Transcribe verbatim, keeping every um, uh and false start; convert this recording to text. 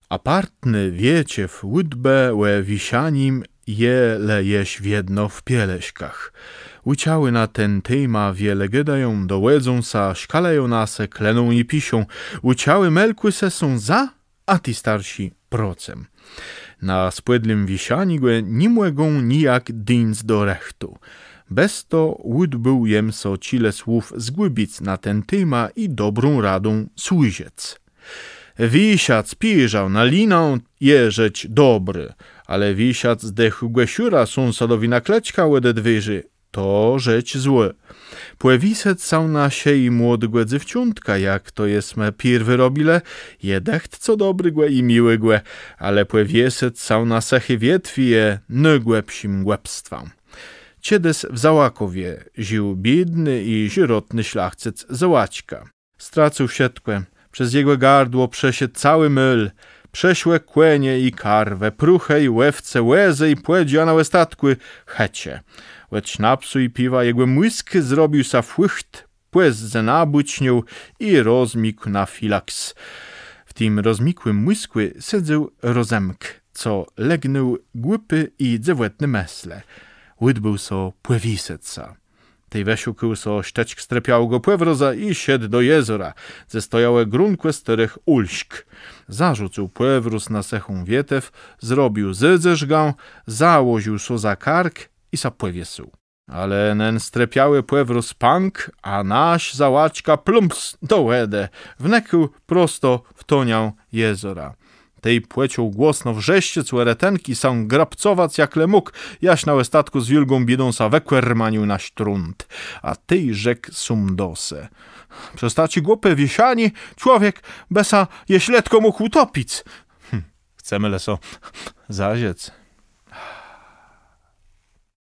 Apartné wiécé w ùdbie ò wiszanim je le jesz wiedno w Pieleszkach. Ùczałi na ten téma wiele gôdają, dowòdzą sã, szkalëją na se, klną i piszą. Ùczałi melkùse są za, a ti starszi procem. Na spòdlim wiszaniégò ni mògą nijak dińc do rechtu. Bez to ùdbôł jem so czile słów zgùbic na ten téma i dobrą radą służëc. Wiszac piżama na linã je rzecz dobrô, ale wiszac zdechłégò szura sąsadowi na klëczkã òde dwiérzi, to rzecz złô. Pòwiesëc sã na szëji młodégò dzéwczątka, jak to jesmë pierwi robilë, je dëcht co dobrégò i miłégò, ale pòwiesëc sã na sëchi wietwi je nôgłupszim głupstwã. Czedës w Załôkòwie żił biédny i sërotny szlachcëc Załôczka. Stracył wszëtkò. Przez jegò gardło przeszedł całi môl. Przeszłë kònie i karwë, pruchë i òwce, wòzë i pòdze, a na òstatkù chëcze. Òd sznapsu i piwa jegò mózg zrobił sã fùcht, pòzdze nabùczniôł i rozmikł na filaks. W tim rozmikłim mózgù sedzôł rozëmk, co lëgnął głupé i dzëwòtné mëslë. Ùdbôł so pòwiesëc sã. Tej wëszukôł so sztëczk strëpiałégò pòwroza i szedł do jezora, dze stojałë grónkò stôrëch òlszk. Zarzucył pòwróz na sëchą wietew, zrobił zôdzerzgã, założił so za kark i sã pòwiesył. Ale nen strëpiałi pòwróz pãkł, a nasz Załôczka plumps do wòdë, wnëkôł prosto w toniã jezora. Tej pòczął głosno wrzeszczec ò retënk i sã grabcowac jak le mógł, jaż na òstatkù z wiôlgą biédą sã wëkòrmanił na sztrąd. A tej rzekł sóm do se: Przez taczé głupé wieszanié człowiek bë sã jesz letkò mógł ùtopic. Hm, chcemë le so zażëc.